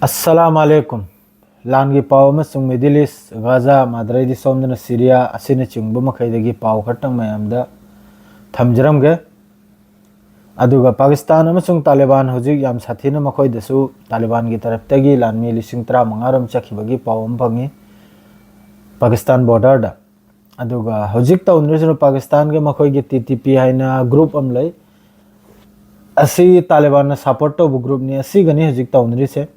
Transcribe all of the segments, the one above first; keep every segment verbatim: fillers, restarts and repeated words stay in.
ꯑꯁꯂꯥꯝ ꯑꯂꯩꯀꯨꯝ꯫ ꯂꯥꯟꯒꯤ ꯄꯥꯎ ꯑꯃꯁꯨꯡ ꯃꯤꯗꯜ ꯏꯁ, ꯒꯥꯖꯥ, ꯃꯥꯗ꯭ꯔꯩꯗꯤ ꯁꯣꯝꯗꯅ ꯁꯤꯔꯤꯌꯥ ꯑꯁꯤꯅꯆꯤꯡꯕ ꯃꯈꯩꯗꯒꯤ ꯄꯥꯎ ꯈꯔꯇꯪ ꯃꯌꯥꯝꯗ ꯊꯝꯖꯔꯝꯒꯦ꯫ ꯑꯗꯨꯒ ꯄꯥꯀꯤꯁꯇꯥꯟ ꯑꯃꯁꯨꯡ ꯇꯥꯂꯤꯕꯥꯟ ꯍꯧꯖꯤꯛ ꯌꯥꯝ ꯁꯥꯊꯤꯅ ꯃꯈꯣꯏꯗꯁꯨ ꯇꯥꯂꯤꯕꯥꯟꯒꯤ ꯇꯔꯞꯇꯒꯤ ꯂꯥꯟꯃꯤ ꯂꯤꯁꯤꯡ ꯇꯔꯥꯃꯉꯥ ꯔꯣꯝ ꯆꯠꯈꯤꯕꯒꯤ ꯄꯥꯎ ꯑꯃ ꯐꯪꯉꯤ ꯄꯥꯀꯤꯁꯇꯥꯟ ꯕꯣꯔꯗꯔꯗ꯫ ꯑꯗꯨꯒ ꯍꯧꯖꯤꯛ ꯇꯧꯅꯔꯤꯁꯤꯅ ꯄꯥꯀꯤꯁꯇꯥꯟꯒ ꯃꯈꯣꯏꯒꯤ ꯇꯤ ꯇꯤ ꯄꯤ ꯍꯥꯏꯅ ꯒ꯭ꯔꯨꯞ ꯑꯃ ꯂꯩ꯫ ꯑꯁꯤ ꯇꯥꯂꯤꯕꯥꯟꯅ ꯁꯄꯣꯔꯠ ꯇꯧꯕ ꯒ꯭ꯔꯨꯞꯅꯤ꯫ ꯑꯁꯤꯒꯅꯤ ꯍꯧꯖꯤꯛ ꯇꯧꯅꯔꯤꯁꯦ꯫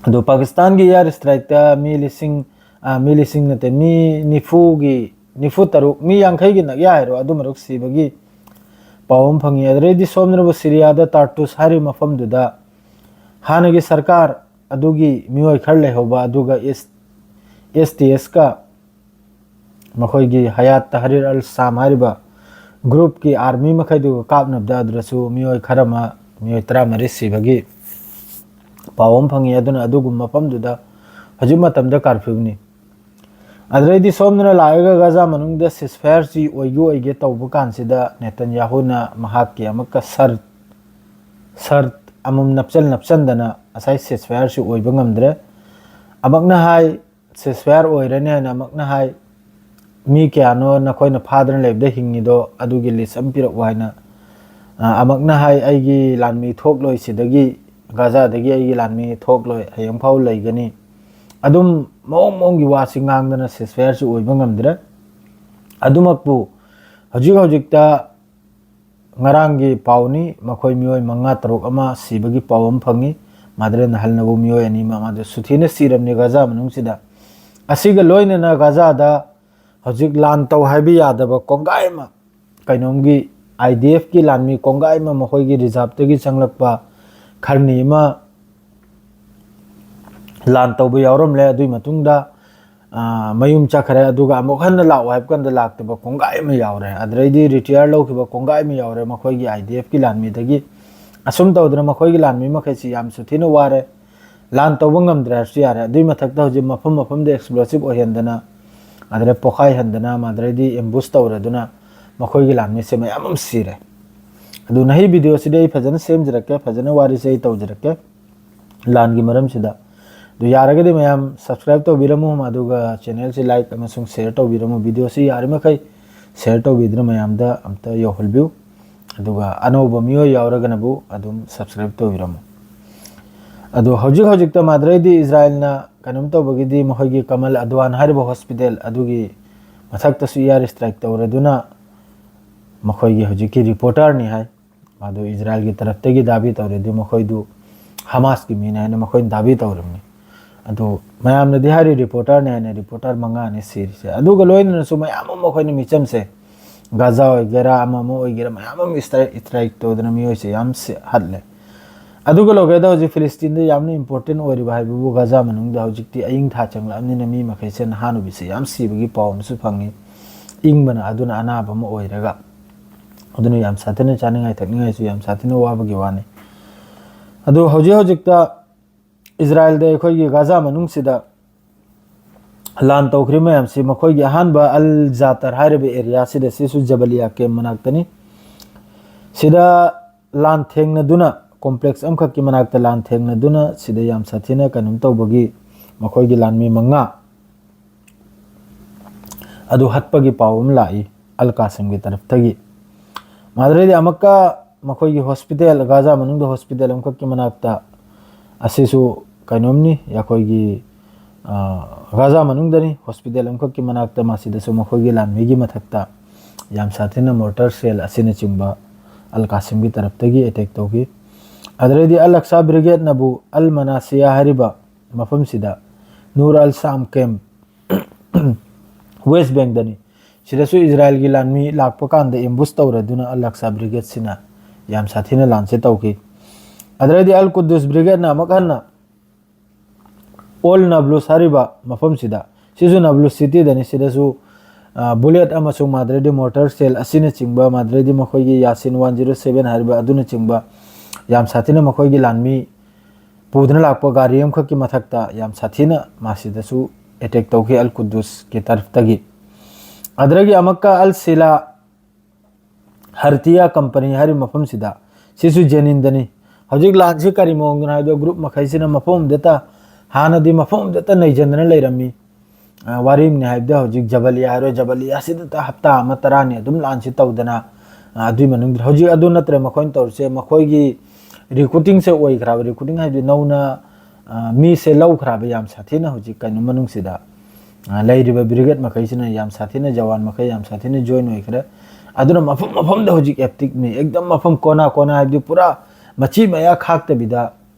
ꯑꯗꯣ ꯄꯥꯀꯤꯁꯇꯥꯟꯒꯤ ꯏꯌꯥꯔ ꯏꯁꯇ꯭ꯔꯥꯏꯛꯇ ꯃꯤ ꯂꯤꯁꯤꯡ, ꯑ, ꯃꯤ ꯂꯤꯁꯤꯡ ꯅꯠꯇꯦ, ꯃꯤ ꯅꯤꯐꯨꯒꯤ, ꯅꯤꯐꯨ ꯇꯔꯨꯛ, ꯃꯤ ꯌꯥꯡꯈꯩꯒꯤ ꯅꯛꯌꯥ ꯍꯥꯏꯔꯣ, ꯑꯗꯨꯃꯔꯨꯛ ꯁꯤꯕꯒꯤ ꯄꯥꯎ ꯑꯃ ꯐꯪꯉꯤ꯫ ꯑꯗꯨꯗꯩꯗꯤ ꯁꯣꯝꯗꯅꯕꯨ ꯁꯤꯔꯤꯌꯥꯗ ꯇꯥꯔꯇꯨꯁ ꯍꯥꯏꯔꯤꯕ ꯃꯐꯝꯗꯨꯗ ꯍꯥꯟꯅꯒꯤ ꯁꯔꯀꯥꯔ ꯑꯗꯨꯒꯤ ꯃꯤꯑꯣꯏ ꯈꯔ ꯂꯩꯍꯧꯕ, ꯑꯗꯨꯒ ꯑꯦꯁ, ꯑꯦꯁ ꯇꯤ ꯑꯦꯁꯀ ꯃꯈꯣꯏꯒꯤ ꯍꯌꯥꯠ ꯇꯍꯔꯤꯔ ꯑꯜ ꯁꯥꯝ ꯍꯥꯏꯔꯤꯕ ꯒ꯭ꯔꯨꯞꯀꯤ ꯑꯥꯔꯃꯤ ꯃꯈꯩꯗꯨꯒ ꯀꯥꯞꯅꯕꯗ ꯑꯗꯨꯗꯁꯨ ꯃꯤꯑꯣꯏ ꯈꯔ ꯑꯃ, ꯃꯤꯑꯣꯏ ꯇꯔꯥꯃꯔꯤ ꯁꯤꯕꯒꯤ ꯄꯥꯎ ꯑꯃ ꯐꯪꯉꯤ꯫ ꯑꯗꯨꯅ ꯑꯗꯨꯒꯨꯝꯕ ꯃꯐꯝꯗꯨꯗ ꯍꯧꯖꯤꯛ ꯃꯇꯝꯗ ꯀꯥꯔꯐ꯭ꯌꯨꯅꯤ꯫ ꯑꯗꯨꯗꯩꯗꯤ ꯁꯣꯝꯗꯅ ꯂꯥꯛꯑꯒ ꯒꯥꯖꯥ ꯃꯅꯨꯡꯗ ꯁꯤꯁꯐꯥꯌꯔꯁꯤ ꯑꯣꯏꯒꯦ ꯑꯣꯏꯒꯦ ꯇꯧꯕ ꯀꯥꯟꯁꯤꯗ ꯅꯦꯇꯟꯌꯥꯍꯨꯅ ꯃꯍꯥꯛꯀꯤ ꯑꯃꯨꯛꯀ ꯁꯔ, ꯁꯔ ꯑꯃꯃꯝ ꯅꯞꯆꯟ ꯅꯞꯆꯟꯗꯅ ꯉꯁꯥꯏ ꯁꯤꯁꯐꯥꯌꯔꯁꯤ ꯑꯣꯏꯕ ꯉꯝꯗ꯭ꯔꯦ꯫ ꯑꯃꯛꯅ ꯍꯥꯏ, ꯁꯤꯁꯐꯥꯌꯔ ꯑꯣꯏꯔꯅꯤ ꯍꯥꯏꯅ ꯑꯃꯛꯅ ꯍꯥꯏ, ꯃꯤ ꯀꯌꯥꯅꯣ ꯅꯈꯣꯏꯅ ꯐꯥꯗꯅ ꯂꯩꯕꯗ ꯍꯤꯡꯉꯤꯗꯣ, ꯑꯗꯨꯒꯤ ꯂꯤꯁ ꯑꯃ ꯄꯤꯔꯛꯎ ꯍꯥꯏꯅ, ꯑ, ꯑꯃꯛꯅ ꯍꯥꯏ, ꯑꯩꯒꯤ ꯂꯥꯟꯃꯤ ꯊꯣꯛꯂꯣꯏ ꯁꯤꯗꯒꯤ, ꯒꯥꯖꯥꯗꯒꯤ ꯑꯩꯒꯤ ꯂꯥꯟꯃꯤ ꯊꯣꯛꯂꯣꯏ, ꯍꯌꯦꯡ ꯐꯥꯎ ꯂꯩꯒꯅꯤ꯫ ꯑꯗꯨꯝ ꯃꯑꯣꯡ ꯃꯑꯣꯡꯒꯤ ꯋꯥꯁꯤ ꯉꯥꯡꯗꯅ ꯁꯤꯁꯐꯥꯌꯔꯁꯤ ꯑꯣꯏꯕ ꯉꯝꯗ꯭ꯔꯦ꯫ ꯑꯗꯨꯃꯛꯄꯨ ꯍꯧꯖꯤꯛ ꯍꯧꯖꯤꯛꯇ ꯉꯔꯥꯡꯒꯤ ꯄꯥꯎꯅꯤ, ꯃꯈꯣꯏ ꯃꯤꯑꯣꯏ ꯃꯉꯥ ꯇꯔꯨꯛ ꯑꯃ ꯁꯤꯕꯒꯤ ꯄꯥꯎ ꯑꯃ ꯐꯪꯉꯤ꯫ ꯃꯥꯗ꯭ꯔꯦ ꯅꯍꯜꯅꯕꯨ ꯃꯤꯑꯣꯏ ꯑꯅꯤ ꯑꯃ ꯃꯥꯗꯨ ꯁꯨꯊꯤꯅ ꯁꯤꯔꯕꯅꯤ ꯒꯥꯖꯥ ꯃꯅꯨꯡꯁꯤꯗ꯫ ꯑꯁꯤꯒ ꯂꯣꯏꯅꯅ ꯒꯥꯖꯥꯗ ꯍꯧꯖꯤꯛ ꯂꯥꯟ ꯇꯧ ꯍꯥꯏꯕ ꯌꯥꯗꯕ ꯀꯣꯡꯒꯥꯏ ꯑꯃ, ꯀꯩꯅꯣꯝꯒꯤ ꯑꯥꯏ ꯗꯤ ꯑꯦꯐꯀꯤ ꯂꯥꯟꯃꯤ ꯀꯣꯡꯒꯥꯏ ꯑꯃ, ꯃꯈꯣꯏꯒꯤ ꯔꯤꯖꯥꯕꯇꯒꯤ ꯆꯪꯂꯛꯄ ꯈꯔꯅꯤ ꯑꯃ ꯂꯥꯟ ꯇꯧꯕ ꯌꯥꯎꯔꯝꯂꯦ꯫ ꯑꯗꯨꯒꯤ ꯃꯇꯨꯡꯗ, ꯑ, ꯃꯌꯨꯝ ꯆꯠꯈ꯭ꯔꯦ꯫ ꯑꯗꯨꯒ ꯑꯃꯨꯛ ꯍꯟꯅ ꯂꯥꯛꯑꯣ ꯍꯥꯏꯕ ꯀꯥꯟꯗ ꯂꯥꯛꯇꯕ ꯀꯣꯡꯒꯥꯏ ꯑꯃ ꯌꯥꯎꯔꯦ꯫ ꯑꯗꯨꯗꯩꯗꯤ ꯔꯤꯇꯤꯌꯥꯔ ꯂꯧꯈꯤꯕ ꯀꯣꯡꯒꯥꯏ ꯑꯃ ꯌꯥꯎꯔꯦ ꯃꯈꯣꯏꯒꯤ ꯑꯥꯏ ꯗꯤ ꯑꯦꯐꯀꯤ ꯂꯥꯟꯃꯤꯗꯒꯤ꯫ ꯑꯁꯨꯝ ꯇꯧꯗꯅ ꯃꯈꯣꯏꯒꯤ ꯂꯥꯟꯃꯤ ꯃꯈꯩꯁꯤ ꯌꯥꯝꯁꯨ ꯊꯤꯅ ꯋꯥꯔꯦ꯫ ꯂꯥꯟ ꯇꯧꯕ ꯉꯝꯗ꯭ꯔꯦ ꯍꯥꯏꯔꯁꯨ ꯌꯥꯔꯦ꯫ ꯑꯗꯨꯒꯤ ꯃꯊꯛꯇ ꯍꯧꯖꯤꯛ ꯃꯐꯝ ꯃꯐꯝꯗ ꯑꯦꯛꯁꯄ꯭ꯂꯣꯁꯤꯞ ꯑꯣꯏꯍꯟꯗꯅ, ꯑꯗꯨꯗ ꯄꯣꯈꯥꯏꯍꯟꯗꯅ, ꯑꯗꯨꯗꯩꯗꯤ ꯑꯦꯝꯕꯨꯁ ꯇꯧꯔꯗꯨꯅ ꯃꯈꯣꯏꯒꯤ ꯂꯥꯟꯃꯤꯁꯦ ꯃꯌꯥꯝ ꯑꯃ ꯁꯤꯔꯦ꯫ ꯑꯗꯨꯅ ꯑꯩ ꯚꯤꯗꯤꯑꯣꯁꯤꯗꯤ ꯑꯩ ꯐꯖꯅ ꯁꯦꯝꯖꯔꯛꯀꯦ, ꯐꯖꯅ ꯋꯥꯔꯤꯁꯦ ꯑꯩ ꯇꯧꯖꯔꯛꯀꯦ꯫ ꯂꯥꯟꯒꯤ ꯃꯔꯝꯁꯤꯗ꯫ ꯑꯗꯨ ꯌꯥꯔꯒꯗꯤ ꯃꯌꯥꯝ subscribe ꯇꯧꯕꯤꯔꯝꯃꯨ, ꯑꯗꯨꯒ channel ꯁꯤ like ꯑꯃꯁꯨꯡ share ꯇꯧꯕꯤꯔꯝꯃꯨ꯫ Video ꯁꯤ ꯌꯥꯔꯤꯃꯈꯩ share ꯇꯧꯕꯤꯗꯨꯅ ꯃꯌꯥꯝꯗ ꯑꯝꯇ ꯌꯧꯍꯟꯕꯤꯌꯨ꯫ ꯑꯗꯨꯒ ꯑꯅꯧꯕ ꯃꯤꯑꯣꯏ ꯌꯥꯎꯔꯒꯅꯕꯨ ꯑꯗꯨꯝ subscribe ꯇꯧꯕꯤꯔꯝꯃꯨ꯫ ꯑꯗꯣ ꯍꯧꯖꯤꯛ ꯍꯧꯖꯤꯛꯇ ꯃꯥꯗ꯭ꯔꯩꯗꯤ ꯏꯖꯔꯥꯏꯜꯅ ꯀꯩꯅꯣꯝ ꯇꯧꯕꯒꯤꯗꯤ ꯃꯈꯣꯏꯒꯤ ꯀꯃꯜ ꯑꯗꯋꯥꯟ ꯍꯥꯏꯔꯤꯕ hospital ꯑꯗꯨꯒꯤ ꯃꯊꯛꯇꯁꯨ air strike ꯇꯧꯔꯗꯨꯅ ꯃꯈꯣꯏꯒꯤ ꯍꯧꯖꯤꯛꯀꯤ reporter ꯅꯤ ꯍꯥꯏ꯫ ꯃꯥꯗꯨ ꯏꯖꯔꯥꯏꯜꯒꯤ ꯇꯔꯞꯇꯒꯤ ꯗꯥꯕꯤ ꯇꯧꯔꯦ, ꯑꯗꯨ ꯃꯈꯣꯏꯗꯨ ꯍꯃꯥꯁꯀꯤ ꯃꯤꯅꯤ ꯍꯥꯏꯅ ꯃꯈꯣꯏꯅ ꯗꯥꯕꯤ ꯇꯧꯔꯤꯕꯅꯤ꯫ ꯑꯗꯨ ꯃꯌꯥꯝꯅꯗꯤ ꯍꯥꯏꯔꯤ reporter ꯅꯤ ꯍꯥꯏꯅ, reporter ꯃꯉꯥꯅꯤ ꯁꯤꯔꯤꯁꯦ꯫ ꯑꯗꯨꯒ ꯂꯣꯏꯅꯅꯁꯨ ꯃꯌꯥꯝ ꯑꯃ ꯃꯈꯣꯏꯅ ꯃꯤꯆꯝꯁꯦ, ꯒꯥꯖꯥ ꯑꯣꯏꯒꯦꯔꯥ ꯑꯃ ꯑꯃ ꯑꯣꯏꯒꯦꯔꯥ, ꯃꯌꯥꯝ ꯑꯃ strike, strike ꯇꯧꯗꯅ ꯃꯤꯑꯣꯏꯁꯦ ꯌꯥꯝ ꯁꯤ-, ꯍꯠꯂꯦ꯫ ꯑꯗꯨꯒ ꯂꯧꯒꯦꯗ ꯍꯧꯖꯤꯛ ꯐꯤꯂꯤꯁꯇꯤꯟꯗ ꯌꯥꯝꯅ important ꯑꯣꯏꯔꯤꯕ ꯍꯥꯏꯕꯕꯨ ꯒꯥꯖꯥ ꯃꯅꯨꯡꯗ ꯍꯧꯖꯤꯛꯇꯤ ꯑꯏꯪ ꯊꯥ ꯆꯪꯂꯛꯑꯕꯅꯤꯅ ꯃꯤ ꯃꯈꯩꯁꯦ, ꯅꯍꯥ ꯅꯨꯕꯤꯁꯦ ꯌꯥꯝ ꯁꯤꯕꯒꯤ ꯄꯥꯎ ꯑꯃꯁꯨ ꯐꯪꯉꯤ꯫ ꯏꯪꯕꯅ ꯑꯗꯨꯅ ꯑꯅꯥꯕ ꯑꯃ ꯑꯣꯏꯔꯒ, ꯑꯗꯨꯅ ꯌꯥꯝ ꯁꯥꯊꯤꯅ ꯆꯥꯅꯤꯡꯉꯥꯏ ꯊꯛꯅꯤꯡꯉꯥꯏꯁꯨ ꯌꯥꯝ ꯁꯥꯊꯤꯅ ꯋꯥꯕꯒꯤ ꯋꯥꯅꯤ꯫ ꯑꯗꯨ ꯍꯧꯖꯤꯛ ꯍꯧꯖꯤꯛꯇ ꯏꯖꯔꯥꯏꯜꯗ, ꯑꯩꯈꯣꯏꯒꯤ ꯒꯥꯖꯥ ꯃꯅꯨꯡꯁꯤꯗ ꯂꯥꯟ ꯇꯧꯈ꯭ꯔꯤꯕ ꯃꯌꯥꯝꯁꯤ, ꯃꯈꯣꯏꯒꯤ ꯑꯍꯥꯟꯕ ꯑꯜ ꯖꯥꯇꯔ ꯍꯥꯏꯔꯤꯕ area ꯁꯤꯗ, ꯁꯤꯁꯨ ꯖꯕꯂꯤꯌꯥ camp ꯃꯅꯥꯛꯇꯅꯤ꯫ ꯁꯤꯗ ꯂꯥꯟ ꯊꯦꯡꯅꯗꯨꯅ, complex ꯑꯃꯈꯛꯀꯤ ꯃꯅꯥꯛꯇ ꯂꯥꯟ ꯊꯦꯡꯅꯗꯨꯅ ꯁꯤꯗ ꯌꯥꯝ ꯁꯥꯊꯤꯅ ꯀꯩꯅꯣꯝ ꯇꯧꯕꯒꯤ ꯃꯈꯣꯏꯒꯤ ꯂꯥꯟꯃꯤ ꯃꯉꯥ ꯑꯗꯨ ꯍꯠꯄꯒꯤ ꯄꯥꯎ ꯑꯃ ꯂꯥꯛꯏ ꯑꯜ ꯀꯥꯁꯤꯝꯒꯤ ꯇꯔꯞꯇꯒꯤ꯫ ꯃꯥꯗ꯭ꯔꯩꯗꯤ ꯑꯃꯨꯛꯀ ꯃꯈꯣꯏꯒꯤ hospital, ꯒꯥꯖꯥ ꯃꯅꯨꯡꯗ hospital ꯑꯃꯈꯛꯀꯤ ꯃꯅꯥꯛꯇ, ꯑꯁꯤꯁꯨ ꯀꯩꯅꯣꯝꯅꯤ, ꯑꯩꯈꯣꯏꯒꯤ, ꯑ, ꯒꯥꯖꯥ ꯃꯅꯨꯡꯗꯅꯤ, hospital ꯑꯃꯈꯛꯀꯤ ꯃꯅꯥꯛꯇ, ꯃꯁꯤꯗꯁꯨ ꯃꯈꯣꯏꯒꯤ ꯂꯥꯟꯃꯤꯒꯤ ꯃꯊꯛꯇ ꯌꯥꯝ ꯁꯥꯊꯤꯅ mortar shell ꯑꯁꯤꯅꯆꯤꯡꯕ ꯑꯜ ꯀꯥꯁꯤꯝꯒꯤ ꯇꯔꯞꯇꯒꯤ attack ꯇꯧꯈꯤ꯫ ꯑꯗꯨꯗꯩꯗꯤ ꯑꯜ ꯑꯛꯁꯥ brigade ꯅꯕꯨ ꯑꯜ ꯃꯅꯥꯁꯤꯌꯥ ꯍꯥꯏꯔꯤꯕ ꯃꯐꯝꯁꯤꯗ ꯅꯨꯔ ꯑꯜ ꯁꯥꯝ camp, West Bank ꯗꯅꯤ꯫ ꯁꯤꯗꯁꯨ ꯏꯖꯔꯥꯏꯜꯒꯤ ꯂꯥꯟꯃꯤ ꯂꯥꯛꯄ ꯀꯥꯟꯗ ambush ꯇꯧꯔꯗꯨꯅ ꯑꯜ ꯑꯛꯁꯥ brigade ꯁꯤꯅ ꯌꯥꯝ ꯁꯥꯊꯤꯅ ꯂꯥꯟꯁꯦ ꯇꯧꯈꯤ꯫ ꯑꯗꯨꯗꯩꯗꯤ ꯑꯜ ꯀꯨꯗꯨꯁ brigade ꯅ ꯑꯃꯨꯛ ꯍꯟꯅ ꯑꯣꯜ ꯅꯥꯕ꯭ꯂꯨꯁ ꯍꯥꯏꯔꯤꯕ ꯃꯐꯝꯁꯤꯗ, ꯁꯤꯁꯨ ꯅꯥꯕ꯭ꯂꯨꯁ city ꯗꯅꯤ, ꯁꯤꯗꯁꯨ, ꯑ, bullet ꯑꯃꯁꯨꯡ ꯃꯥꯗ꯭ꯔꯩꯗꯤ mortar shell ꯑꯁꯤꯅꯆꯤꯡꯕ, ꯃꯥꯗ꯭ꯔꯩꯗꯤ ꯃꯈꯣꯏꯒꯤ ꯌꯥꯁꯤꯟ one zero seven ꯍꯥꯏꯔꯤꯕ ꯑꯗꯨꯅꯆꯤꯡꯕ ꯌꯥꯝ ꯁꯥꯊꯤꯅ ꯃꯈꯣꯏꯒꯤ ꯂꯥꯟꯃꯤ ꯄꯨꯗꯨꯅ ꯂꯥꯛꯄ ꯒꯥꯔꯤ ꯑꯃꯈꯛꯀꯤ ꯃꯊꯛꯇ ꯌꯥꯝ ꯁꯥꯊꯤꯅ ꯃꯁꯤꯗꯁꯨ attack ꯇꯧꯈꯤ ꯑꯜ ꯀꯨꯗꯨꯁꯀꯤ ꯇꯔꯐꯇꯒꯤ꯫ ꯑꯗꯨꯗꯒꯤ ꯑꯃꯨꯛꯀ ꯑꯜ ꯁꯤꯂꯥ ꯍꯔꯇꯤꯌꯥ company ꯍꯥꯏꯔꯤꯕ ꯃꯐꯝꯁꯤꯗ, ꯁꯤꯁꯨ ꯖꯦꯅꯤꯟꯗꯅꯤ, ꯍꯧꯖꯤꯛ ꯂꯥꯟꯁꯤ ꯀꯔꯤ ꯃꯑꯣꯡꯗꯅꯣ ꯍꯥꯏꯕꯗꯣ, ꯒ꯭ꯔꯨꯞ ꯃꯈꯩꯁꯤꯅ ꯃꯐꯝ ꯑꯃꯗꯇ, ꯍꯥꯟꯅꯗꯤ ꯃꯐꯝ ꯑꯃꯗꯇ ꯅꯩꯖꯟꯗꯅ ꯂꯩꯔꯝꯃꯤ꯫ ꯑ, ꯋꯥꯔꯤꯅꯤ ꯍꯥꯏꯕꯗꯤ ꯍꯧꯖꯤꯛ ꯖꯕꯂꯤꯌꯥ ꯍꯥꯏꯔꯣ, ꯖꯕꯂꯤꯌꯥꯁꯤꯗꯇ ꯍꯞꯇꯥ ꯑꯃ ꯇꯔꯥꯅꯤ ꯑꯗꯨꯝ ꯂꯥꯟꯁꯤ ꯇꯧꯗꯅ, ꯑ, ꯑꯗꯨꯏ ꯃꯅꯨꯡꯗ ꯍꯧꯖꯤꯛ ꯑꯗꯨ ꯅꯠꯇ꯭ꯔꯦ ꯃꯈꯣꯏꯅ ꯇꯧꯔꯤꯁꯦ, ꯃꯈꯣꯏꯒꯤ ꯔꯤꯀ꯭ꯔꯨꯇꯤꯡꯁꯦ ꯑꯣꯏꯈ꯭ꯔꯕ, ꯔꯤꯀ꯭ꯔꯨꯇꯤꯡ ꯍꯥꯏꯕꯗꯤ ꯅꯧꯅ, ꯑ, ꯃꯤꯁꯦ ꯂꯧꯈ꯭ꯔꯕ ꯌꯥꯝ ꯁꯥꯊꯤꯅ ꯍꯧꯖꯤꯛ ꯀꯩꯅꯣ ꯃꯅꯨꯡꯁꯤꯗ, ꯑ, ꯂꯩꯔꯤꯕ ꯕ꯭ꯔꯤꯒꯦꯗ ꯃꯈꯩꯁꯤꯅ ꯌꯥꯝ ꯁꯥꯊꯤꯅ, ꯖꯋꯥꯟ ꯃꯈꯩ ꯌꯥꯝ ꯁꯥꯊꯤꯅ ꯖꯣꯏꯟ ꯑꯣꯏꯈ꯭ꯔꯦ꯫ ꯑꯗꯨꯅ ꯃꯐꯝ ꯃꯐꯝꯗ ꯍꯧꯖꯤꯛ ꯑꯦꯛꯇꯤꯚꯅꯤ, ꯑꯦꯛꯗꯝ ꯃꯐꯝ ꯀꯣꯅꯥ ꯀꯣꯅꯥ ꯍꯥꯏꯕꯗꯤ ꯄꯨꯔꯥ ꯃꯆꯤ ꯃꯌꯥ ꯈꯥꯛꯇꯕꯤꯗ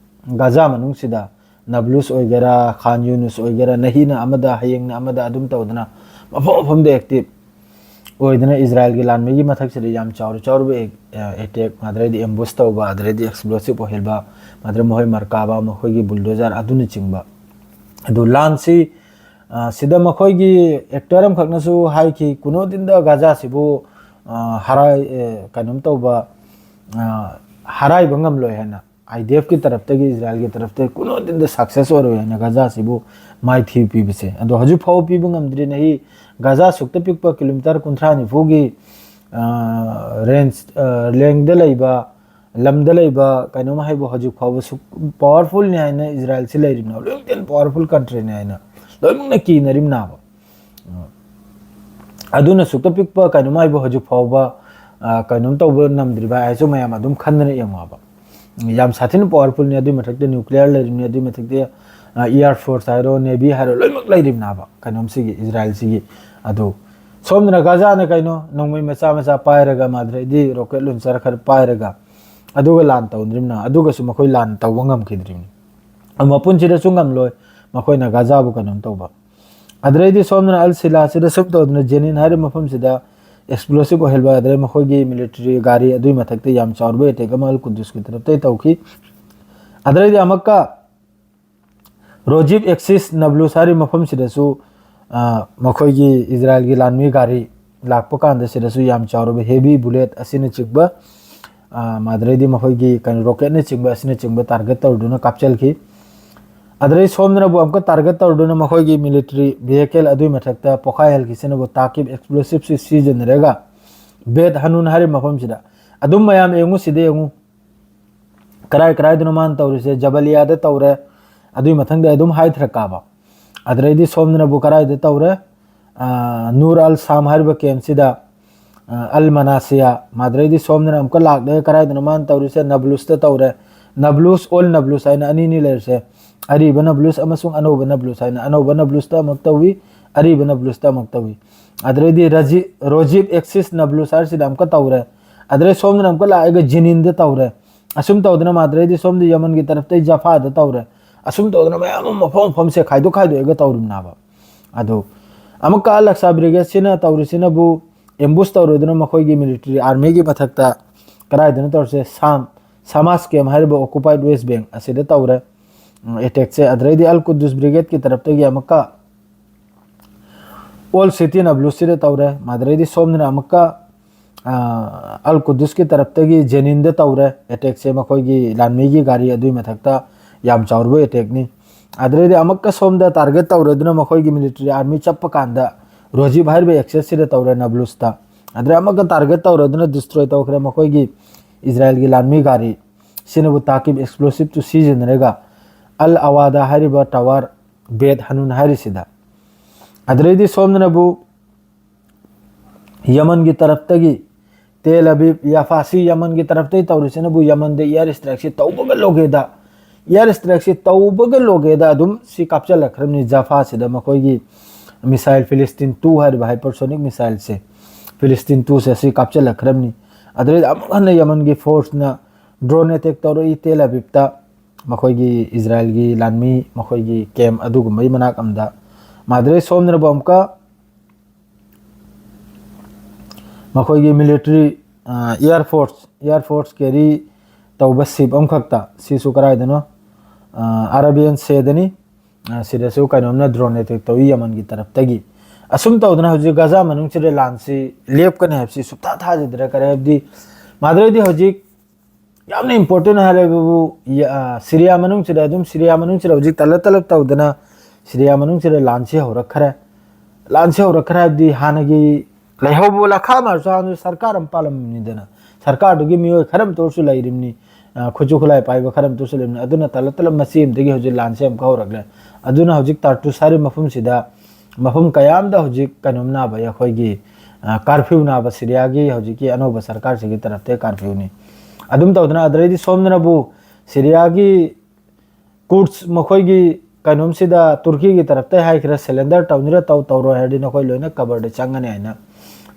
ꯒꯥꯖꯥ ꯃꯅꯨꯡꯁꯤꯗ ꯅꯥꯕ꯭ꯂꯨꯁ ꯑꯣꯏꯒꯦꯔꯥ, ꯈꯥꯟ ꯌꯨꯅꯨꯁ ꯑꯣꯏꯒꯦꯔꯥ, ꯅꯍꯤꯅ ꯑꯃꯗ, ꯍꯌꯦꯡꯅ ꯑꯃꯗ ꯑꯗꯨꯝ ꯇꯧꯗꯅ ꯃꯐꯝ ꯃꯐꯝꯗ ꯑꯦꯛꯇꯤꯚ ꯑꯣꯏꯗꯅ ꯏꯖꯔꯥꯏꯜꯒꯤ ꯂꯥꯟꯃꯤꯒꯤ ꯃꯊꯛꯁꯤꯗ ꯌꯥꯝ ꯆꯥꯎꯔ ꯆꯥꯎꯔꯕ ꯑꯦꯛ-, ꯑ, ꯑꯦꯇꯦꯛ, ꯑꯗꯩꯗꯤ ꯑꯦꯝꯕꯨꯁ ꯇꯧꯕ, ꯑꯗꯩꯗꯤ ꯑꯦꯛꯁꯄ꯭ꯂꯣꯁꯤꯞ ꯑꯣꯏꯍꯟꯕ, ꯑꯗꯩ ꯃꯈꯣꯏ ꯃꯔꯀꯥꯕꯥ, ꯃꯈꯣꯏꯒꯤ ꯕꯨꯜꯗꯣꯖꯔ ꯑꯗꯨꯅꯆꯤꯡꯕ꯫ ꯑꯗꯨ ꯂꯥꯟꯁꯤ, ꯑ, ꯁꯤꯗ ꯃꯈꯣꯏꯒꯤ ꯑꯦꯛꯇꯔ ꯑꯃꯈꯛꯅꯁꯨ ꯍꯥꯏꯈꯤ, ꯀꯨꯅꯣꯗꯤꯟꯗ ꯒꯥꯖꯥꯁꯤꯕꯨ, ꯑ, ꯍꯔꯥꯏ-, ꯑ, ꯀꯩꯅꯣꯝ ꯇꯧꯕ, ꯑ, ꯍꯔꯥꯏꯕ ꯉꯝꯂꯣꯏ ꯍꯥꯏꯅ꯫ ꯑꯥꯏ ꯗꯤ ꯑꯦꯐꯀꯤ ꯇꯔꯞꯇꯒꯤ, ꯏꯖꯔꯥꯏꯜꯒꯤ ꯇꯔꯞꯇꯒꯤ ꯀꯨꯅꯣꯗꯤꯟꯗ ꯁꯛꯁꯦꯁ ꯑꯣꯏꯔꯣꯏ ꯍꯥꯏꯅ ꯒꯥꯖꯥꯁꯤꯕꯨ ꯃꯥꯏꯊꯤꯕ ꯄꯤꯕꯁꯦ꯫ ꯑꯗꯣ ꯍꯧꯖꯤꯛ ꯐꯥꯎꯕ ꯄꯤꯕ ꯉꯝꯗ꯭ꯔꯤ꯫ ꯅꯍꯤ ꯒꯥꯖꯥ ꯁꯨꯛꯇ ꯄꯤꯛꯄ ꯀꯤꯂꯣꯃꯤꯇꯔ ꯀꯨꯟꯊ꯭ꯔꯥ ꯅꯤꯐꯨꯒꯤ, ꯑ, ꯔꯦꯟꯖ, ꯑ, ꯂꯦꯡꯗ ꯂꯩꯕ, ꯂꯝꯗ ꯂꯩꯕ ꯀꯩꯅꯣꯝ ꯍꯥꯏꯕꯨ ꯍꯧꯖꯤꯛ ꯐꯥꯎꯕ ꯁꯨꯛ ꯄꯥꯋꯔꯐꯨꯜꯅꯤ ꯍꯥꯏꯅ ꯏꯖꯔꯥꯏꯜꯁꯤ ꯂꯩꯔꯤꯕꯅꯣ? ꯂꯣꯏꯅꯃꯛꯇ ꯄꯥꯋꯔꯐꯨꯜ ꯀꯟꯇ꯭ꯔꯤꯅꯤ ꯍꯥꯏꯅ ꯂꯣꯏꯅꯃꯛꯅ ꯀꯤꯅꯔꯤꯕꯅꯥꯕ꯫ ꯑꯗꯨꯅ ꯁꯨꯛꯇ ꯄꯤꯛꯄ ꯀꯩꯅꯣꯝ ꯍꯥꯏꯕꯨ ꯍꯧꯖꯤꯛ ꯐꯥꯎꯕ, ꯑ, ꯀꯩꯅꯣꯝ ꯇꯧꯕ ꯉꯝꯗ꯭ꯔꯤꯕ ꯍꯥꯏꯁꯨ ꯃꯌꯥꯝ ꯑꯗꯨꯝ ꯈꯟꯗꯅ ꯌꯦꯡꯉꯣꯕ꯫ ꯌꯥꯝ ꯁꯥꯊꯤꯅ ꯄꯥꯋꯔꯐꯨꯜꯅꯤ, ꯑꯗꯨꯏ ꯃꯊꯛꯇ ꯅ꯭ꯌꯨꯀ꯭ꯂꯤꯌꯔ ꯂꯩꯔꯤꯕꯅꯤ, ꯑꯗꯨꯏ ꯃꯊꯛꯇ, ꯑ, ꯑꯦꯌꯔ ꯐꯣꯔꯁ ꯍꯥꯏꯔꯣ, ꯅꯦꯚꯤ ꯍꯥꯏꯔꯣ, ꯂꯣꯏꯅꯃꯛ ꯂꯩꯔꯤꯕꯅꯥꯕ ꯀꯩꯅꯣꯝꯁꯤꯒꯤ, ꯏꯖꯔꯥꯏꯜꯁꯤꯒꯤ꯫ ꯑꯗꯨ ꯁꯣꯝꯗꯅ ꯒꯥꯖꯥꯅ ꯀꯩꯅꯣ, ꯅꯣꯡꯃꯩ ꯃꯆꯥ ꯃꯆꯥ ꯄꯥꯏꯔꯒ, ꯃꯥꯗ꯭ꯔꯩꯗꯤ ꯔꯣꯀꯦꯠ ꯂꯣꯟꯆꯔ ꯈꯔ ꯄꯥꯏꯔꯒ, ꯑꯗꯨꯒ ꯂꯥꯟ ꯇꯧꯗ꯭ꯔꯤꯕꯅ, ꯑꯗꯨꯒꯁꯨ ꯃꯈꯣꯏ ꯂꯥꯟ ꯇꯧꯕ ꯉꯝꯈꯤꯗ꯭ꯔꯤꯕꯅꯤ꯫ ꯃꯄꯨꯟꯁꯤꯗꯁꯨ ꯉꯝꯂꯣꯏ ꯃꯈꯣꯏꯅ ꯒꯥꯖꯥꯕꯨ ꯀꯩꯅꯣꯝ ꯇꯧꯕ꯫ ꯑꯗꯨꯗꯩꯗꯤ ꯁꯣꯝꯗꯅ ꯑꯜ ꯁꯤꯂꯥꯁꯤꯗ ꯁꯨꯝ ꯇꯧꯗꯅ ꯖꯦꯅꯤꯟ ꯍꯥꯏꯔꯤꯕ ꯃꯐꯝꯁꯤꯗ ꯑꯦꯛꯁꯄ꯭ꯂꯣꯁꯤꯞ ꯑꯣꯏꯍꯟꯕ, ꯑꯗꯨꯗꯩ ꯃꯈꯣꯏꯒꯤ ꯃꯤꯂꯤꯇꯔꯤ ꯒꯥꯔꯤ ꯑꯗꯨꯒꯤ ꯃꯊꯛꯇ ꯌꯥꯝ ꯆꯥꯎꯔꯕ ꯑꯦꯇꯦꯛ ꯑꯃ ꯑꯜ ꯀꯨꯗꯨꯁꯀꯤ ꯇꯔꯞꯇꯩ ꯇꯧꯈꯤ꯫ ꯑꯗꯨꯗꯩꯗꯤ ꯑꯃꯨꯛꯀ ꯔꯣꯖꯤꯞ ꯑꯦꯛꯁꯤꯁ ꯅꯕ꯭ꯂꯨꯁ ꯍꯥꯏꯔꯤꯕ ꯃꯐꯝꯁꯤꯗꯁꯨ, ꯑ, ꯃꯈꯣꯏꯒꯤ ꯏꯖꯔꯥꯏꯜꯒꯤ ꯂꯥꯟꯃꯤ ꯒꯥꯔꯤ ꯂꯥꯛꯄ ꯀꯥꯟꯗ ꯁꯤꯗꯁꯨ ꯌꯥꯝ ꯆꯥꯎꯔꯕ ꯍꯦꯚꯤ ꯕꯨꯂꯦꯠ ꯑꯁꯤꯅꯆꯤꯡꯕ, ꯑ, ꯑꯗꯨꯗꯩꯗꯤ ꯃꯈꯣꯏꯒꯤ ꯀꯩꯅꯣ ꯔꯣꯀꯦꯠꯅꯆꯤꯡꯕ ꯑꯁꯤꯅꯆꯤꯡꯕ ꯇꯥꯔꯒꯦꯠ ꯇꯧꯔꯗꯨꯅ ꯀꯥꯞꯆꯤꯟꯈꯤ꯫ ꯑꯗꯨꯗꯩ ꯁꯣꯝꯗꯅꯕꯨ ꯑꯃꯨꯛꯀ ꯇꯥꯔꯒꯦꯠ ꯇꯧꯔꯗꯨꯅ ꯃꯈꯣꯏꯒꯤ ꯃꯤꯂꯤꯇꯔꯤ ꯚꯤꯍꯤꯀꯜ ꯑꯗꯨꯒꯤ ꯃꯊꯛꯇ ꯄꯣꯈꯥꯏꯍꯜꯈꯤꯁꯤꯅꯕꯨ ꯇꯥꯀꯤꯕ ꯑꯦꯛꯁꯄ꯭ꯂꯣꯁꯤꯞꯁꯤ ꯁꯤꯖꯤꯟꯅꯔꯒ ꯕꯦꯠ ꯍꯅꯨꯟ ꯍꯥꯏꯔꯤꯕ ꯃꯐꯝꯁꯤꯗ ꯑꯗꯨꯝ ꯃꯌꯥꯝ ꯌꯦꯡꯉꯨ, ꯁꯤꯗ ꯌꯦꯡꯉꯨ꯫ ꯀꯔꯥꯏ ꯀꯔꯥꯏꯗꯅꯣ ꯃꯥꯅ ꯇꯧꯔꯤꯁꯦ? ꯖꯕꯂꯤꯌꯥꯗ ꯇꯧꯔꯦ, ꯑꯗꯨꯒꯤ ꯃꯊꯪꯗ ꯑꯗꯨꯝ ꯍꯥꯏꯊꯔꯛꯀꯕ꯫ ꯑꯗꯨꯗꯩꯗꯤ ꯁꯣꯝꯗꯅꯕꯨ ꯀꯔꯥꯏꯗ ꯇꯧꯔꯦ? ꯑ, ꯅꯨꯔ ꯑꯜ ꯁꯥꯝ ꯍꯥꯏꯔꯤꯕ camp ꯁꯤꯗ, ꯑ, ꯑꯜ ꯃꯅꯥꯁꯤꯌꯥ, ꯃꯗꯨꯗꯩꯗꯤ ꯁꯣꯝꯗꯅ ꯑꯃꯨꯛꯀ ꯂꯥꯛꯂꯦ, ꯀꯔꯥꯏꯗꯅꯣ ꯃꯥꯅ ꯇꯧꯔꯤꯁꯦ? ꯅꯕ꯭ꯂꯨꯁꯇ ꯇꯧꯔꯦ꯫ ꯅꯕ꯭ꯂꯨꯁ, old ꯅꯕ꯭ꯂꯨꯁ ꯍꯥꯏꯅ ꯑꯅꯤꯅꯤ ꯂꯩꯔꯤꯁꯦ, ꯑꯔꯤꯕ ꯅꯕ꯭ꯂꯨꯁ ꯑꯃꯁꯨꯡ ꯑꯅꯧꯕ ꯅꯕ꯭ꯂꯨꯁ ꯍꯥꯏꯅ꯫ ꯑꯅꯧꯕ ꯅꯕ꯭ꯂꯨꯁꯇ ꯑꯃꯨꯛ ꯇꯧꯏ, ꯑꯔꯤꯕ ꯅꯕ꯭ꯂꯨꯁꯇ ꯑꯃꯨꯛ ꯇꯧꯏ꯫ ꯑꯗꯨꯗꯩꯗꯤ ꯔꯖꯤ-, ꯔꯣꯖꯤꯞ ꯑꯦꯛꯁꯤꯁ ꯅꯕ꯭ꯂꯨꯁ ꯍꯥꯏꯔꯤꯁꯤꯗ ꯑꯃꯨꯛꯀ ꯇꯧꯔꯦ꯫ ꯑꯗꯨꯗꯩ ꯁꯣꯝꯗꯅ ꯑꯃꯨꯛꯀ ꯂꯥꯛꯑꯒ ꯖꯤꯅꯤꯟꯗ ꯇꯧꯔꯦ꯫ ꯑꯁꯨꯝ ꯇꯧꯗꯅ ꯃꯗꯨꯗꯩꯗꯤ ꯁꯣꯝꯗ ꯌꯃꯟꯒꯤ ꯇꯔꯞꯇꯩ ꯖꯐꯥꯗ ꯇꯧꯔꯦ꯫ ꯑꯁꯨꯝ ꯇꯧꯗꯅ ꯃꯌꯥꯝ ꯑꯃ ꯃꯐꯝ ꯃꯐꯝꯁꯦ ꯈꯥꯏꯗꯣꯛ ꯈꯥꯏꯗꯣꯛꯑꯒ ꯇꯧꯔꯤꯕꯅꯦꯕ꯫ ꯑꯗꯨ ꯑꯃꯨꯛꯀ ꯑꯜ ꯑꯛꯁꯥ ꯕ꯭ꯔꯤꯒꯦꯗꯁꯤꯅ ꯇꯧꯔꯤꯁꯤꯅꯕꯨ ambush ꯇꯧꯔꯗꯨꯅ ꯃꯈꯣꯏꯒꯤ military armyꯒꯤ ꯃꯊꯛꯇ ꯀꯗꯥꯏꯗꯅꯣ ꯇꯧꯔꯤꯁꯦ? ꯁꯥꯝ, ꯁꯃꯥꯁ camp ꯍꯥꯏꯔꯤꯕ occupied West Bank ꯑꯁꯤꯗ ꯇꯧꯔꯦ, ꯎꯝ, attackꯁꯦ꯫ ꯑꯗꯨꯗꯩꯗꯤ ꯑꯜ ꯀꯨꯗꯨꯁ ꯕ꯭ꯔꯤꯒꯦꯗꯀꯤ ꯇꯔꯞꯇꯒꯤ ꯑꯃꯨꯛꯀ old city ꯅꯕ꯭ꯂꯨꯁꯁꯤꯗ ꯇꯧꯔꯦ꯫ ꯃꯗꯨꯗꯩꯗꯤ ꯁꯣꯝꯗꯅ ꯑꯃꯨꯛꯀ, ꯑ, ꯑꯜ ꯀꯨꯗꯨꯁꯀꯤ ꯇꯔꯞꯇꯒꯤ ꯖꯦꯅꯤꯟꯗ ꯇꯧꯔꯦ attackꯁꯦ, ꯃꯈꯣꯏꯒꯤ ꯂꯥꯟꯃꯤꯒꯤ ꯒꯥꯔꯤ ꯑꯗꯨꯒꯤ ꯃꯊꯛꯇ ꯌꯥꯝ ꯆꯥꯎꯔꯕ attackꯅꯤ꯫ ꯑꯗꯨꯗꯩꯗꯤ ꯑꯃꯨꯛꯀ ꯁꯣꯝꯗ target ꯇꯧꯔꯗꯨꯅ ꯃꯈꯣꯏꯒꯤ military army ꯆꯠꯄ ꯀꯥꯟꯗ ꯔꯣꯖꯤꯞ ꯍꯥꯏꯔꯤꯕ accessꯁꯤꯗ ꯇꯧꯔꯦ, ꯅꯕ꯭ꯂꯨꯁꯇ꯫ ꯑꯗꯨꯗꯩ ꯑꯃꯨꯛꯀ target ꯇꯧꯔꯗꯨꯅ destroy ꯇꯧꯈ꯭ꯔꯦ ꯃꯈꯣꯏꯒꯤ ꯏꯖꯔꯥꯏꯜꯒꯤ ꯂꯥꯟꯃꯤ ꯒꯥꯔꯤ꯫ ꯁꯤꯅꯕꯨ ꯇꯥꯀꯤꯕ explosiveꯇꯨ ꯁꯤꯖꯤꯟꯅꯔꯒ ꯑꯜ ꯑꯋꯥꯗꯥ ꯍꯥꯏꯔꯤꯕ tower, ꯕꯦꯠ ꯍꯅꯨꯟ ꯍꯥꯏꯔꯤꯁꯤꯗ꯫ ꯑꯗꯨꯗꯩꯗꯤ ꯁꯣꯝꯗꯅꯕꯨ ꯌꯃꯟꯒꯤ ꯇꯔꯞꯇꯒꯤ ꯇꯦꯜ ꯑꯕꯤꯕ, ꯌꯥꯐꯥꯁꯤ ꯌꯃꯟꯒꯤ ꯇꯔꯞꯇꯒꯤ ꯇꯧꯔꯤꯁꯤꯅꯕꯨ ꯌꯃꯟꯗ air strikeꯁꯤ ꯇꯧꯕꯒ ꯂꯣꯏꯒꯦꯗ, air strikeꯁꯤ ꯇꯧꯕꯒ ꯂꯣꯏꯒꯦꯗ ꯑꯗꯨꯝ ꯁꯤ ꯀꯥꯞꯆꯜꯂꯛꯈ꯭ꯔꯕꯅꯤ ꯖꯐꯥꯁꯤꯗ ꯃꯈꯣꯏꯒꯤ missile, ꯐꯤꯂꯤꯁꯇꯤꯟ ꯇꯨ ꯍꯥꯏꯔꯤꯕ hypersonic missileꯁꯦ, ꯐꯤꯂꯤꯁꯇꯤꯟ ꯇꯨꯁꯦ ꯁꯤ ꯀꯥꯞꯆꯜꯂꯛꯈ꯭ꯔꯕꯅꯤ꯫ ꯑꯗꯨꯗꯩꯗꯤ ꯑꯃꯨꯛ ꯍꯟꯅ ꯌꯃꯟꯒꯤ forceꯅ drone attack ꯇꯧꯔꯛꯏ ꯇꯦꯜ ꯑꯕꯤꯕꯇ, ꯃꯈꯣꯏꯒꯤ ꯏꯖꯔꯥꯏꯜꯒꯤ ꯂꯥꯟꯃꯤ, ꯃꯈꯣꯏꯒꯤ camp ꯑꯗꯨꯒꯨꯝꯕꯒꯤ ꯃꯅꯥꯛ ꯑꯃꯗ꯫ ꯃꯗꯨꯗꯩ ꯁꯣꯝꯗꯅꯕꯨ ꯑꯃꯨꯛꯀ ꯃꯈꯣꯏꯒꯤ military, ꯑ, air force, air force carry ꯇꯧꯕ ship ꯑꯃꯈꯛꯇ, ꯁꯤꯁꯨ ꯀꯗꯥꯏꯗꯅꯣ? ꯑ, Arabian Shadꯅꯤ꯫ ꯑ, ꯁꯤꯗꯁꯨ ꯀꯩꯅꯣꯝꯅ drone attack ꯇꯧꯏ ꯌꯃꯟꯒꯤ ꯇꯔꯞꯇꯒꯤ꯫ ꯑꯁꯨꯝ ꯇꯧꯗꯅ ꯍꯧꯖꯤꯛ ꯒꯖꯥ ꯃꯅꯨꯡꯁꯤꯗ ꯂꯥꯟꯁꯤ ꯂꯦꯞꯀꯅꯤ ꯍꯥꯏꯕꯁꯤ ꯁꯨꯞꯊꯥ ꯊꯥꯖꯗ꯭ꯔꯦ꯫ ꯀꯔꯤ ꯍꯥꯏꯕꯗꯤ ꯃꯗꯨꯗꯩꯗꯤ ꯍꯧꯖꯤꯛ ꯌꯥꯝꯅ important ꯍꯥꯏꯔꯕꯕꯨ, ꯌ-, ꯑ, ꯁꯤꯔꯤꯌꯥ ꯃꯅꯨꯡꯁꯤꯗ ꯑꯗꯨꯝ, ꯁꯤꯔꯤꯌꯥ ꯃꯅꯨꯡꯁꯤꯗ ꯍꯧꯖꯤꯛ ꯇꯂꯞ ꯇꯂꯞ ꯇꯧꯗꯅ ꯁꯤꯔꯤꯌꯥ ꯃꯅꯨꯡꯁꯤꯗ ꯂꯥꯟꯁꯤ ꯍꯧꯔꯛꯈ꯭ꯔꯦ꯫ ꯂꯥꯟꯁꯤ ꯍꯧꯔꯛꯈ꯭ꯔꯦ ꯍꯥꯏꯕꯗꯤ ꯍꯥꯟꯅꯒꯤ ꯂꯩꯍꯧꯕ ꯂꯈꯥ ꯃꯥꯔꯁꯨ ꯍꯥꯟꯅ ꯁꯔꯀꯥꯔ ꯑꯃ ꯄꯥꯜꯂꯝꯃꯤꯅꯤꯗꯅ, ꯁꯔꯀꯥꯔꯗꯨꯒꯤ ꯃꯤꯑꯣꯏ ꯈꯔ ꯑꯃꯇ ꯑꯣꯏꯔꯁꯨ ꯂꯩꯔꯤꯕꯅꯤ꯫ ꯑ, ꯈꯨꯠꯁꯨ ꯈꯨꯠꯂꯥꯏ ꯄꯥꯏꯕ ꯈꯔ ꯑꯃꯇꯁꯨ ꯂꯩꯕꯅꯤ꯫ ꯑꯗꯨꯅ ꯇꯂꯞ ꯇꯂꯞ ꯃꯆꯦ ꯑꯃꯗꯒꯤ ꯍꯧꯖꯤꯛ ꯂꯥꯟꯁꯦ ꯑꯃꯨꯛꯀ ꯍꯧꯔꯛꯂꯦ꯫ ꯑꯗꯨꯅ ꯍꯧꯖꯤꯛ ꯇꯥꯔꯇꯨꯁ ꯍꯥꯏꯔꯤꯕ ꯃꯐꯝꯁꯤꯗ ꯃꯐꯝ ꯀꯌꯥ ꯑꯃꯗ ꯍꯧꯖꯤꯛ ꯀꯩꯅꯣꯝ ꯅꯥꯕ, ꯑꯩꯈꯣꯏꯒꯤ, ꯑ, ꯀꯥꯔꯐ꯭ꯌꯨ ꯅꯥꯕ ꯁꯤꯔꯤꯌꯥꯒꯤ ꯍꯧꯖꯤꯛꯀꯤ ꯑꯅꯧꯕ ꯁꯔꯀꯥꯔꯁꯤꯒꯤ ꯇꯔꯞꯇꯒꯤ ꯀꯥꯔꯐ꯭ꯌꯨꯅꯤ꯫ ꯑꯗꯨꯝ ꯇꯧꯗꯅ ꯑꯗꯨꯗꯩꯗꯤ ꯁꯣꯝꯗꯅꯕꯨ ꯁꯤꯔꯤꯌꯥꯒꯤ ꯀꯨꯔꯗꯁ ꯃꯈꯣꯏꯒꯤ ꯀꯩꯅꯣꯝꯁꯤꯗ ꯇꯨꯔꯀꯤꯒꯤ ꯇꯔꯞꯇ ꯍꯥꯏꯈ꯭ꯔꯦ, "ꯁꯔꯦꯟꯗꯔ ꯇꯧꯅꯤꯔ ꯇꯧ, ꯇꯧꯔꯣꯏ ꯍꯥꯏꯔꯗꯤ ꯅꯈꯣꯏ ꯂꯣꯏꯅ ꯀꯕꯔꯗ ꯆꯪꯒꯅꯤ" ꯍꯥꯏꯅ꯫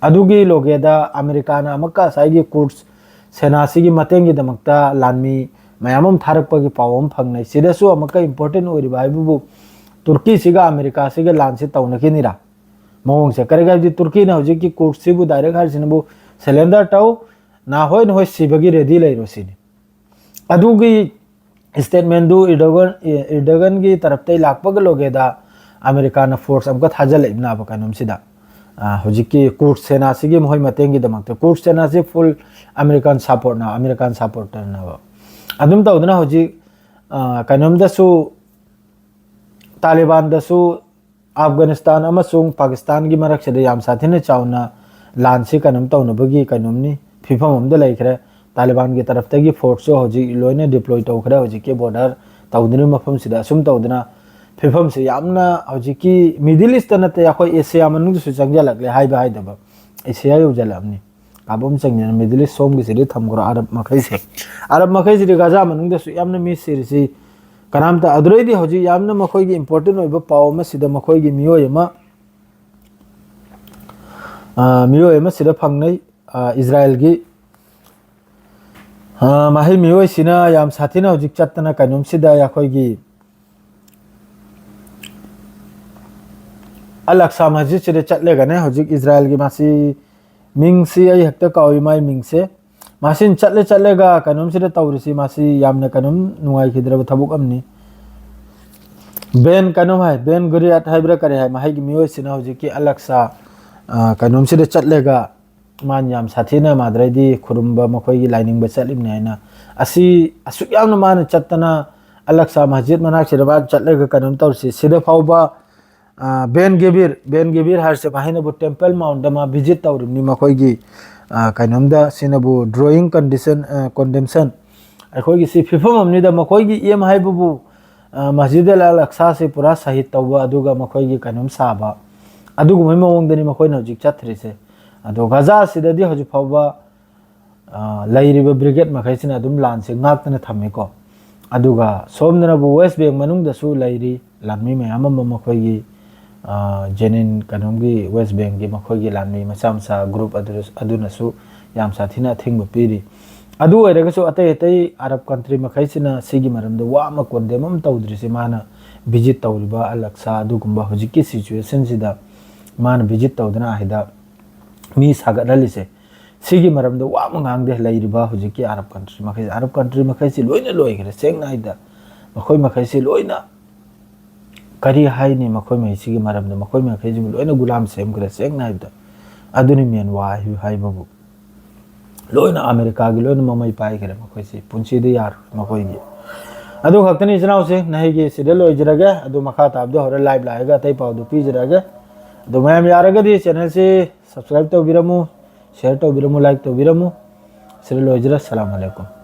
ꯑꯗꯨꯒꯤ ꯂꯣꯒꯦꯗ ꯑꯃꯦꯔꯤꯀꯥꯅ ꯑꯃꯨꯛꯀ ꯉꯁꯥꯏꯒꯤ ꯀꯨꯔꯗꯁ ꯁꯦꯅꯥꯁꯤꯒꯤ ꯃꯇꯦꯡꯒꯤꯗꯃꯛꯇ ꯂꯥꯟꯃꯤ ꯃꯌꯥꯝ ꯑꯃ ꯊꯥꯔꯛꯄꯒꯤ ꯄꯥꯎ ꯑꯃ ꯐꯪꯅꯩ꯫ ꯁꯤꯗꯁꯨ ꯑꯃꯨꯛꯀ ꯏꯝꯄꯣꯔꯇꯦꯟ ꯑꯣꯏꯔꯤꯕ ꯍꯥꯏꯕꯕꯨ ꯇꯨꯔꯀꯤꯁꯤꯒ ꯑꯃꯦꯔꯤꯀꯥꯁꯤꯒ ꯂꯥꯟꯁꯤ ꯇꯧꯅꯈꯤꯅꯤꯔꯥ? ꯃꯑꯣꯡꯁꯦ ꯀꯔꯤꯒꯤ ꯍꯥꯏꯕꯗꯤ ꯇꯨꯔꯀꯤꯅ ꯍꯧꯖꯤꯛꯀꯤ ꯀꯨꯔꯗꯁꯤꯕꯨ ꯗꯥꯏꯔꯦꯛ ꯍꯥꯏꯔꯤꯁꯤꯅꯕꯨ "ꯁꯔꯦꯟꯗꯔ ꯇꯧ, ꯅꯍꯣꯏ ꯅꯍꯣꯏ ꯁꯤꯕꯒꯤ ꯔꯦꯗꯤ ꯂꯩꯔꯣ" ꯁꯤꯅꯤ꯫ ꯑꯗꯨꯒꯤ ꯁ꯭ꯇꯦꯠꯃꯦꯟꯗꯨ ꯏꯔꯗꯣꯒꯟ, ꯏꯔꯗꯣꯒꯟꯒꯤ ꯇꯔꯞꯇꯒꯤ ꯂꯥꯛꯄꯒ ꯂꯣꯒꯦꯗ ꯑꯃꯦꯔꯤꯀꯥꯅ ꯐꯣꯔꯁ ꯑꯃꯨꯛꯀ ꯊꯥꯖꯤꯜꯂꯛꯏꯕꯅꯕ ꯀꯩꯅꯣꯝꯁꯤꯗ꯫ ꯑ, ꯍꯧꯖꯤꯛꯀꯤ ꯀꯨꯔꯗ ꯁꯦꯅꯥꯁꯤꯒꯤ ꯃꯈꯣꯏ ꯃꯇꯦꯡꯒꯤꯗꯃꯛꯇ꯫ ꯀꯨꯔꯗ ꯁꯦꯅꯥꯁꯤ ꯐꯨꯜ ꯑꯃꯦꯔꯤꯀꯥꯟ ꯁꯄꯣꯔꯠꯅ, ꯑꯃꯦꯔꯤꯀꯥꯟ ꯁꯄꯣꯔꯇꯔꯅꯕ꯫ ꯑꯗꯨꯝ ꯇꯧꯗꯅ ꯍꯧꯖꯤꯛ, ꯑ, ꯀꯩꯅꯣꯝꯗꯁꯨ, ꯇꯥꯂꯤꯕꯥꯟꯗꯁꯨ ꯑꯐꯒꯥꯅꯤꯁꯇꯥꯟ ꯑꯃꯁꯨꯡ ꯄꯥꯀꯤꯁꯇꯥꯟꯒꯤ ꯃꯔꯛꯁꯤꯗ ꯌꯥꯝ ꯁꯥꯊꯤꯅ ꯆꯥꯎꯅ ꯂꯥꯟꯁꯤ ꯀꯩꯅꯣꯝ ꯇꯧꯅꯕꯒꯤ ꯀꯩꯅꯣꯝꯅꯤ, ꯐꯤꯕꯝ ꯑꯃꯗ ꯂꯩꯈ꯭ꯔꯦ꯫ ꯇꯥꯂꯤꯕꯥꯟꯒꯤ ꯇꯔꯞꯇꯒꯤ ꯐꯣꯔꯁꯁꯨ ꯍꯧꯖꯤꯛ ꯂꯣꯏꯅ ꯗꯤꯄ꯭ꯂꯣꯏ ꯇꯧꯈ꯭ꯔꯦ ꯍꯧꯖꯤꯛꯀꯤ ꯕꯣꯔꯗꯔ ꯇꯧꯗ꯭ꯔꯤꯕ ꯃꯐꯝꯁꯤꯗ꯫ ꯑꯁꯨꯝ ꯇꯧꯗꯅ ꯐꯤꯕꯝꯁꯤ ꯌꯥꯝꯅ ꯍꯧꯖꯤꯛꯀꯤ ꯃꯤꯗꯜ ꯏꯁꯇ ꯅꯠꯇꯦ, ꯑꯩꯈꯣꯏ ꯑꯦꯁꯤꯌꯥ ꯃꯅꯨꯡꯗꯁꯨ ꯆꯪꯁꯤꯜꯂꯛꯂꯦ, ꯍꯥꯏꯕ ꯍꯥꯏꯗꯕ ꯑꯦꯁꯤꯌꯥ ꯌꯧꯁꯤꯜꯂꯛꯑꯕꯅꯤ꯫ ꯀꯥꯞꯐꯝ ꯆꯪꯗꯅ ꯃꯤꯗꯜ ꯏꯁ ꯁꯣꯝꯒꯤꯁꯤꯗꯤ ꯊꯝꯈ꯭ꯔꯣ, ꯑꯔꯕ ꯃꯈꯩꯁꯦ꯫ ꯑꯔꯕ ꯃꯈꯩꯁꯤꯗꯤ ꯒꯥꯖꯥ ꯃꯅꯨꯡꯗꯁꯨ ꯌꯥꯝꯅ ꯃꯤ ꯁꯤꯔꯤꯁꯤ ꯀꯅꯥꯝꯇ꯫ ꯑꯗꯨꯗꯩꯗꯤ ꯍꯧꯖꯤꯛ ꯌꯥꯝꯅ ꯃꯈꯣꯏꯒꯤ ꯏꯝꯄꯣꯔꯇꯦꯟ ꯑꯣꯏꯕ ꯄꯥꯎ ꯑꯃꯁꯤꯗ ꯃꯈꯣꯏꯒꯤ ꯃꯤꯑꯣꯏ ꯑꯃ, ꯑ, ꯃꯤꯑꯣꯏ ꯑꯃꯁꯤꯗ ꯐꯪꯅꯩ, ꯑ, ꯏꯖꯔꯥꯏꯜꯒꯤ, ꯑ, ꯃꯍꯩ ꯃꯤꯑꯣꯏꯁꯤꯅ ꯌꯥꯝ ꯁꯥꯊꯤꯅ ꯍꯧꯖꯤꯛ ꯆꯠꯇꯅ ꯀꯩꯅꯣꯝꯁꯤꯗ ꯑꯩꯈꯣꯏꯒꯤ ꯑꯜ ꯑꯛꯁꯥ ꯃꯁꯖꯤꯗꯁꯤꯗ ꯆꯠꯂꯒꯅꯦ ꯍꯧꯖꯤꯛ ꯏꯖꯔꯥꯏꯜꯒꯤ, ꯃꯁꯤ ꯃꯤꯡꯁꯤ ꯑꯩ ꯍꯦꯛꯇ ꯀꯥꯎꯏ ꯃꯥꯏ ꯃꯤꯡꯁꯦ꯫ ꯃꯁꯤꯅ ꯆꯠꯂꯦ ꯆꯠꯂꯒ ꯀꯩꯅꯣꯝꯁꯤꯗ ꯇꯧꯔꯤꯁꯤ, ꯃꯁꯤ ꯌꯥꯝꯅ ꯀꯩꯅꯣꯝ ꯅꯨꯡꯉꯥꯏꯈꯤꯗ꯭ꯔꯕ ꯊꯕꯛ ꯑꯃꯅꯤ꯫ ꯕꯦꯟ ꯀꯩꯅꯣꯝ ꯍꯥꯏ, ꯕꯦꯟ ꯒꯨꯔꯤꯌꯥꯠ ꯍꯥꯏꯕ꯭ꯔꯥ ꯀꯔꯤ ꯍꯥꯏ, ꯃꯍꯩꯒꯤ ꯃꯤꯑꯣꯏꯁꯤꯅ ꯍꯧꯖꯤꯛꯀꯤ ꯑꯜ ꯑꯛꯁꯥ, ꯑ, ꯀꯩꯅꯣꯝꯁꯤꯗ ꯆꯠꯂꯒ ꯃꯥꯅ ꯌꯥꯝ ꯁꯥꯊꯤꯅ ꯃꯥꯗ꯭ꯔꯩꯗꯤ ꯈꯨꯔꯨꯝꯕ, ꯃꯈꯣꯏꯒꯤ ꯂꯥꯏꯅꯤꯡꯕ ꯆꯠꯂꯤꯕꯅꯤ ꯍꯥꯏꯅ꯫ ꯑꯁꯤ ꯑꯁꯨꯛ ꯌꯥꯝꯅ ꯃꯥꯅ ꯆꯠꯇꯅ ꯑꯜ ꯑꯛꯁꯥ ꯃꯁꯖꯤꯗ ꯃꯅꯥꯛꯁꯤꯗ ꯃꯥꯅ ꯆꯠꯂꯒ ꯀꯩꯅꯣꯝ ꯇꯧꯔꯤꯁꯤ, ꯁꯤꯗ ꯐꯥꯎꯕ ꯑ, ꯕꯦꯟ ꯒꯦꯕꯤꯔ, ꯕꯦꯟ ꯒꯦꯕꯤꯔ ꯍꯥꯏꯔꯤꯁꯦ ꯃꯍꯩꯅꯕꯨ ꯇꯦꯝꯄꯜ ꯃꯥꯎꯟꯗ ꯃꯥ ꯚꯤꯖꯤꯠ ꯇꯧꯔꯤꯕꯅꯤ ꯃꯈꯣꯏꯒꯤ, ꯑ, ꯀꯩꯅꯣꯝꯗ, ꯁꯤꯅꯕꯨ ꯗ꯭ꯔꯣꯌꯤꯡ ꯀꯟꯗꯤꯁꯟ, ꯑ, ꯀꯣꯟꯗꯦꯝꯁꯟ, ꯑꯩꯈꯣꯏꯒꯤ ꯁꯤ ꯐꯤꯕꯝ ꯑꯃꯅꯤꯗ, ꯃꯈꯣꯏꯒꯤ ꯑꯦꯝ ꯍꯥꯏꯕꯕꯨ, ꯑ, ꯃꯁꯖꯤꯗ ꯑꯜ ꯑꯛꯁꯥꯁꯤ ꯄꯨꯔꯥ ꯁꯍꯤꯗ ꯇꯧꯕ, ꯑꯗꯨꯒ ꯃꯈꯣꯏꯒꯤ ꯀꯩꯅꯣꯝ ꯁꯥꯕ, ꯑꯗꯨꯒꯨꯝꯕꯒꯤ ꯃꯑꯣꯡꯗꯅꯤ ꯃꯈꯣꯏꯅ ꯍꯧꯖꯤꯛ ꯆꯠꯊꯔꯤꯁꯦ꯫ ꯑꯗꯣ ꯒꯖꯥꯁꯤꯗꯗꯤ ꯍꯧꯖꯤꯛ ꯐꯥꯎꯕ, ꯑ, ꯂꯩꯔꯤꯕ ꯕ꯭ꯔꯤꯒꯦꯗ ꯃꯈꯩꯁꯤꯅ ꯑꯗꯨꯝ ꯂꯥꯟꯁꯦ ꯉꯥꯛꯇꯅ ꯊꯝꯃꯤꯀꯣ꯫ ꯑꯗꯨꯒ ꯁꯣꯝꯗꯅꯕꯨ ꯋꯦꯁ ꯕꯦꯡ ꯃꯅꯨꯡꯗꯁꯨ ꯂꯩꯔꯤ ꯂꯥꯟꯃꯤ ꯃꯌꯥꯝ ꯑꯃ, ꯃꯈꯣꯏꯒꯤ, ꯑ, ꯖꯦꯅꯤꯟ ꯀꯩꯅꯣꯝꯒꯤ ꯋꯦꯁ ꯕꯦꯡꯒꯤ ꯃꯈꯣꯏꯒꯤ ꯂꯥꯟꯃꯤ ꯃꯆꯥ ꯃꯆꯥ ꯒ꯭ꯔꯨꯞ ꯑꯗꯨ, ꯑꯗꯨꯅꯁꯨ ꯌꯥꯝ ꯁꯥꯊꯤꯅ ꯑꯊꯤꯡꯕ ꯄꯤꯔꯤ꯫ ꯑꯗꯨ ꯑꯣꯏꯔꯒꯁꯨ ꯑꯇꯩ ꯑꯇꯩ ꯑꯔꯕ ꯀꯟꯇ꯭ꯔꯤ ꯃꯈꯩꯁꯤꯅ ꯁꯤꯒꯤ ꯃꯔꯝꯗ ꯋꯥ ꯑꯃ ꯀꯣꯟꯗꯦꯝ ꯑꯃ ꯇꯧꯗ꯭ꯔꯤꯁꯦ, ꯃꯥꯅ ꯚꯤꯖꯤꯠ ꯇꯧꯔꯤꯕ ꯑꯜ ꯑꯛꯁꯥ ꯑꯗꯨꯒꯨꯝꯕ ꯍꯧꯖꯤꯛꯀꯤ ꯁꯤꯆꯨꯋꯦꯁꯟꯁꯤꯗ ꯃꯥꯅ ꯚꯤꯖꯤꯠ ꯇꯧꯗꯅ ꯍꯥꯏꯗ ꯃꯤ ꯁꯥꯒꯠꯍꯜꯂꯤꯁꯦ, ꯁꯤꯒꯤ ꯃꯔꯝꯗ ꯋꯥ ꯑꯃ ꯉꯥꯡꯗꯦ꯫ ꯂꯩꯔꯤꯕ ꯍꯧꯖꯤꯛꯀꯤ ꯑꯔꯕ ꯀꯟꯇ꯭ꯔꯤ ꯃꯈꯩꯁꯦ, ꯑꯔꯕ ꯀꯟꯇ꯭ꯔꯤ ꯃꯈꯩꯁꯤ ꯂꯣꯏꯅ ꯂꯣꯏꯈ꯭ꯔꯦ꯫ ꯁꯦꯡꯅ ꯍꯥꯏꯗ ꯃꯈꯣꯏ ꯃꯈꯩꯁꯤ ꯂꯣꯏꯅ ꯀꯔꯤ ꯍꯥꯏꯅꯤ ꯃꯈꯣꯏ ꯃꯈꯩꯁꯤꯒꯤ ꯃꯔꯝꯗ? ꯃꯈꯣꯏ ꯃꯈꯩꯁꯤꯕꯨ ꯂꯣꯏꯅ ꯒꯨꯂꯥꯝ ꯁꯦꯝꯈ꯭ꯔꯦ꯫ ꯁꯦꯡꯅ ꯍꯥꯏꯕꯗ ꯑꯗꯨꯅꯤ ꯃꯦꯟ ꯋꯥ ꯍꯥꯏꯕ-, ꯍꯥꯏꯕꯕꯨ꯫ ꯂꯣꯏꯅ ꯑꯃꯦꯔꯤꯀꯥꯒꯤ ꯂꯣꯏꯅ ꯃꯃꯩ ꯄꯥꯏꯈ꯭ꯔꯦ ꯃꯈꯣꯏꯁꯤ꯫ ꯄꯨꯟꯁꯤꯗ ꯌꯥꯔꯣꯏ ꯃꯈꯣꯏꯒꯤ꯫ ꯑꯗꯨ ꯈꯛꯇꯅꯤ ꯏꯆꯤꯟ ꯏꯅꯥꯎꯁꯤꯡ, ꯅꯍꯩꯒꯤ ꯁꯤꯗ ꯂꯣꯏꯖꯔꯒꯦ꯫ ꯑꯗꯨ ꯃꯈꯥ ꯇꯥꯕꯗ ꯍꯣꯔꯦꯟ ꯂꯥꯏꯚ ꯂꯥꯛꯑꯒ ꯑꯇꯩ ꯄꯥꯎꯗꯨ ꯄꯤꯖꯔꯛꯑꯒꯦ꯫ ꯑꯗꯨ ꯃꯌꯥꯝ ꯌꯥꯔꯒꯗꯤ ꯆꯦꯅꯦꯜꯁꯤ ꯁꯕꯁꯀ꯭ꯔꯥꯏꯕ ꯇꯧꯕꯤꯔꯝꯃꯨ, ꯁꯤꯌꯔ ꯇꯧꯕꯤꯔꯝꯃꯨ, ꯂꯥꯏꯛ ꯇꯧꯕꯤꯔꯝꯃꯨ꯫ ꯁꯤꯗ ꯂꯣꯏꯖꯔꯦ꯫ ꯑꯁꯂꯥꯃꯨ ꯑꯂꯥꯏꯀꯨꯝ꯫